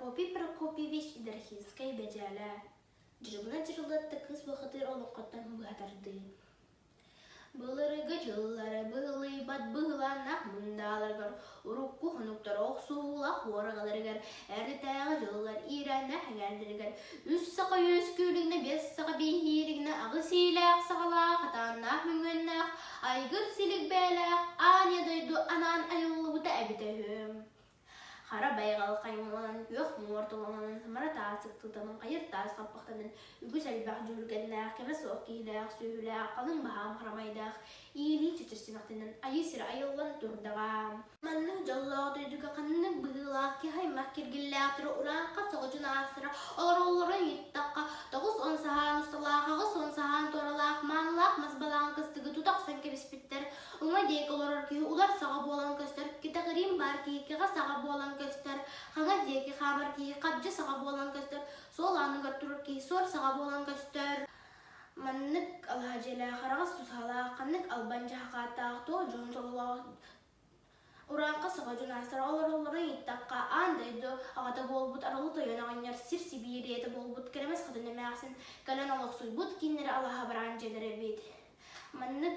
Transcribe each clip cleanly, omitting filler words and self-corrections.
Прокопий Прокопьевич Дархинскай Бэдьээлэ Дьырыбына Дьырылыатта кыыс бухатыыр олоҥхоттон быһа тардыы Былыргы дьыллары быһылыйбат быһылааннаах мындааларыгар, урукку хонуктар охсуһуулаах уораҕаларыгар, эрдэтээҕи дьыллар иирээннээх эҥээрдэригэр үс саха үөскүүлүгүнэ, биэс саха бииһииригинэ, аҕыс иилээх саҕалаах, атааннаах мөҥүөннээх, айгыр-силик бэйэлээх аан ийэ дойду анаан айыллыбыта эбитэ үһү. Хара байҕал хаймаланан, күөх муор тулаланан, самара таас сыттыытанан, хайыр таас хаппахтанан, үгүс элбэх дьүһүлгэннээх, кэмэ суох киһилээх, сүөһүлээх, халыҥ баһаам харамайдаах, иилии чэчир симэхтэнэн айыы сирэ айыллан турдаҕа. Маннык дьоллоох дойдуга ханнык быһыылаах киһи аймах киргиллээхтэрэ урааҥха соҕотун аастара олороллорун ыйыттахха, 90 саһаан усталаах, 80 саһаан туоралаах, маанылаах мас балаҕан кыстыгы тута охсон кэбиспиттэр. Уҥа диэки олорор киһи улар саҕа буолан көстөр, кэтэҕириин баар киһи кэҕэ саҕа буолан көстөр, хаҥас диэки хаамар киһи хабдьы саҕа буолан көстөр, суол ааныгар турар киһи суор саҕа буолан көстөр. Маннык алаһа дьиэлээх, араҕас тусаһалаах, ханнык албан дьаһахааттаах, туох дьоһун сололоох Урааҥха саҕа дьон аастара олороллорун ыйыттахха, аан дойду аҕата буолбут Арылы Тойон оҕонньор сир сибиириэтэ буолбут Кэрэмэс Хотун эмээхсин кэлэн олохсуйбут кинилэри алаһа бараан дьиэлэрэ эбит. Маннык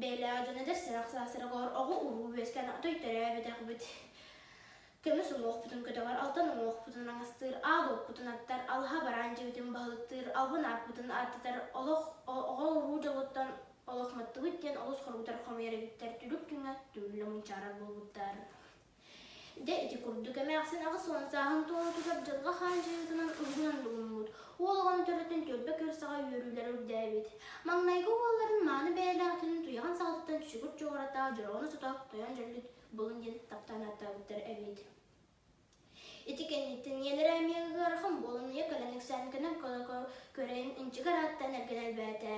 бэйэлээх дьон эдэр сэрэх саастарыгар оҕо-уруу үөскээн отой төрөөбөтөхпүт. Көмүс уҥуохпутун көтөҕөр, алтан уҥуохпутун аҥастыыр, аал уоппутун аттар, алаһа бараан дьиэбитин баһылыктыыр, албын ааппытын ааттатар, олох оҕо-уруу дьолуттан олох маттыбыт диэн олус хоргутар хомуйар эбиттэр, түлүк күҥҥэ түмүллэ мунчаарар буолбуттар. Дьэ ити курдук эмээхсин 80 сааһын туолуутугар дьылҕа хаан дьайыытынан уһугунан булуммут, уол оҕону төрөтөн түөлбэ көр саҕа үөрүүлэрэ үрдээбит. Маҥнайгы уолларын мааны бэйэлээхтэрин туйаҕын саҕатыттан чүчүгүр чуоҕуратаах дьороҕону сото тойон дьөллүт булун диэн таптаан ааттаабыттар эбит. Ити кэнниттэн ийэлэрэ эмиэ ыарахан буолан ийэ кэлэн ыксаан көнөн көрөн инчигэр ааттаан эргин элбээтэ.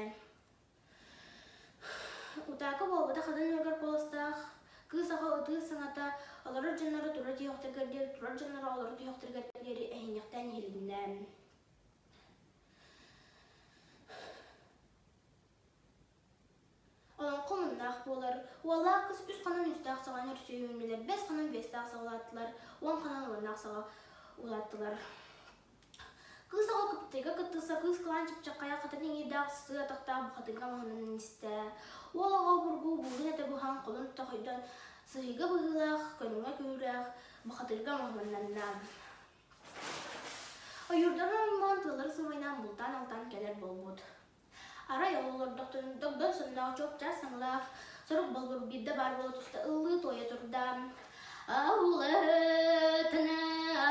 Утаакы буолбатах атын ыаргар куоластаах кыыс аҕа ытыыр саҥата олорор дьонноро тура түһүөхтэригэр диэри турар дьонноро олоро түһүөхтэригэр диэри эһинньэхтээн иһилиннэ. Олоҥхо муннаах буолар. Уоллаах кыс үс хонон үстээх саҕаны өрсүйүүннүлэр, бэс хонон биэстээх саҕалаатылар, уон хонон уоннаах саҕа улааттылар. Кыыс оҕо кыптыйга кыттыса, кыыс кылаан чыпчаххайа хатан иҥиирдээх сытыы атахтаах бухатыҥҥа маһынан истэ. Уол оҕо обургу буурун этэ буһан, холун тохойдон, сыһыыга быһыылаах, көнүҥэ күүрэх, бухатыырга моһуоннанна. Ойуурдарын оймоон тыаллары сымайнаан бултаан-алтаан кэлэр буолбут. Арай ол олордохторун догдон сонноох чуопчаас саҥалаах сорук боллур биирдэ баар буола туста ыллыы-туойа турда. Аулытана,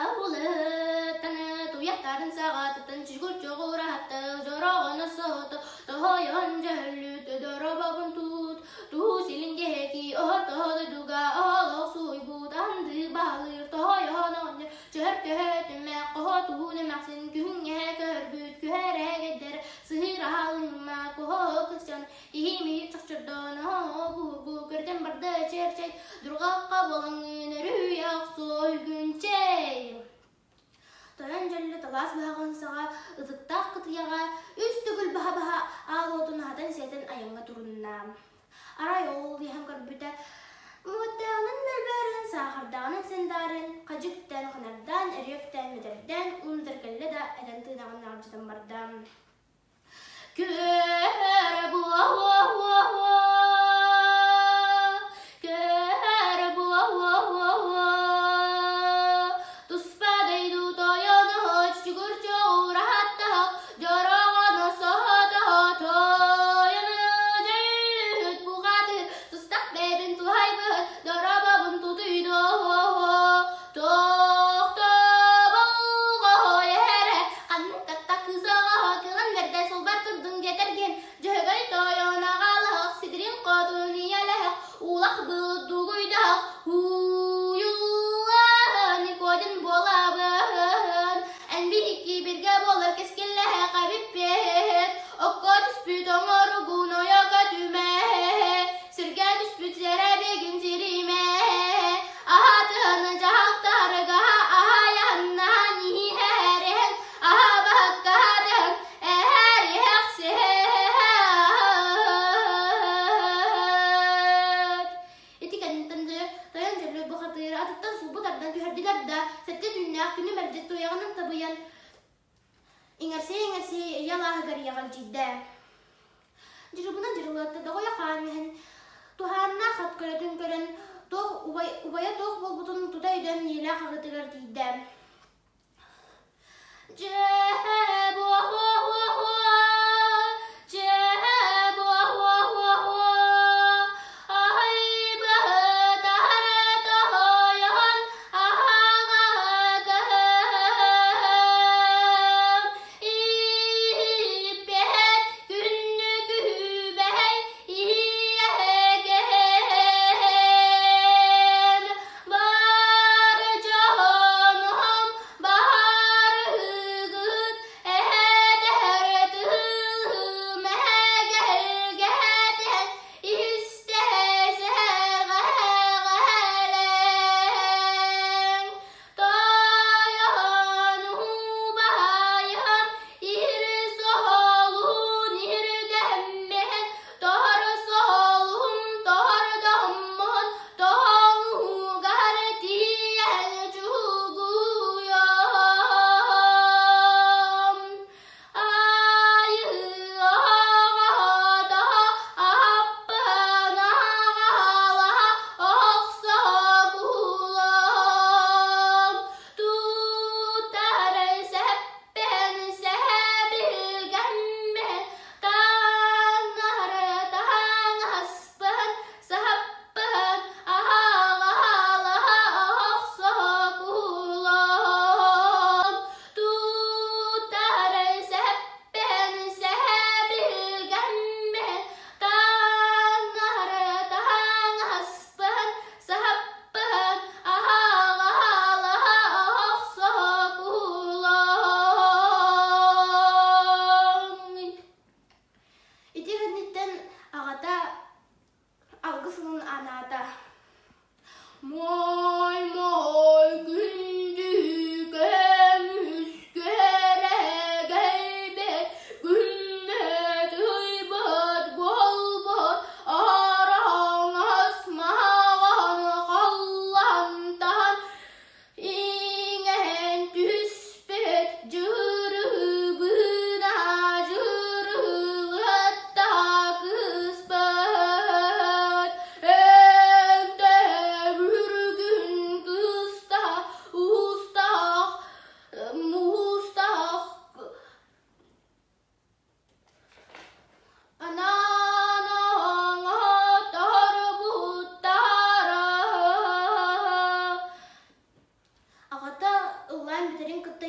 аулытана, туйахтарын саҕатыттан чугур чоҕураһатта, дьороҕоно сото, тоһойон дьөһөллүтэ доробобун туут, туу силин гэһэки, оһор тоһо дойдуга, олох суйбут, анды баалыыр, тоһойон оҕонньор, чөһөр көһө түмэх, хоһо туһун эмэхсин, күһүҥҥэһэ көһөрбүт, күһэрэгэдэр, Сыһыыр аһалыма, куһоо кысчан, иһимиһи чохчордоон, оһоо буһургу көрдөн барда чэрчэй, дурҕахха буолаҥҥын өрүһүйэ охсуо үгүнчэй. Тойон дьөллө талаас быһаҕын саҕа ытыктаах кытыйаҕа үс төгүл баһа-баһа аал уотун аһатан-сиэтэн айаҥҥа турунна. Арай ол иһэн көрбүтэ, муоттааҕынан мөлбөөрүн, саахардааҕынан сандааран, хадьыктаан ханардаан, өрүөктээн мэтэрдээн, уунтар кэллэ да этэн тыынаҕын наҕылдьытан барда. Көр буо-уо-уо-уо, көр буо-уо-уо-уо, туспа дойду тойоно чугур чоҕураһаттаһа, Дьороҕоно соһотоһо тойону дьөллүһүт бухатыр, тустах бэйбин туһайбыт, доробобун тутуйдуо, тойону. Сэттэ түүннээх күнү мэлдьи туйаҕынан табыйан, иҥэрсийэ-иҥэрсийэ ийэ алааһыгар иэҕэлдьийдэ. Дьырыбына дьырылыатта доҕойо хаан иһэн, туһааннаах ат көлөтүн көрөн, туох убай, убайа туох буолбутун тута өйдөөн ийэлээх аҕатыгар тиийдэ. Дьэ буо-хуо-хуо-хуо, дьэ буо-хуо-хуо-хуо, аһый быһытар тоһойон аһаҕа көһөм, ииппэт күннүкүбэһэй иэгэм, бар дьонум Баарыгыт эһэтэр тылым эгэлгэтэн истэ сэҕэҕэлэҥ Тойон убайым ир соһолун ирдэммэт тор соһолун тордоммун Тоҥугар тиийэн чугуйом, айыаҕата аппынаҕала охсобулам, тутар сэппэн сэбилгэммин таҥнар таҥаспын саппын аһаҕалаһа охсокулам тутар сэппэн сэбилгэммин таҥнар таҥаспын саппын аһаҕалаһа охсокулам Ити кэнниттэн аҕата алгыс ылын анаата. Моой-моой күндү көмүс күөрэгэйбит күммүт ыйбыт буолбут араҥас маҕан халлантан Иҥэн түспүт дьырыбына дьырылыатта кыыспыт Өҥдөм үргүн кыста устах муустах Анаан оҥотторбуттара. Аҕата ыллаан бүтэрин кытта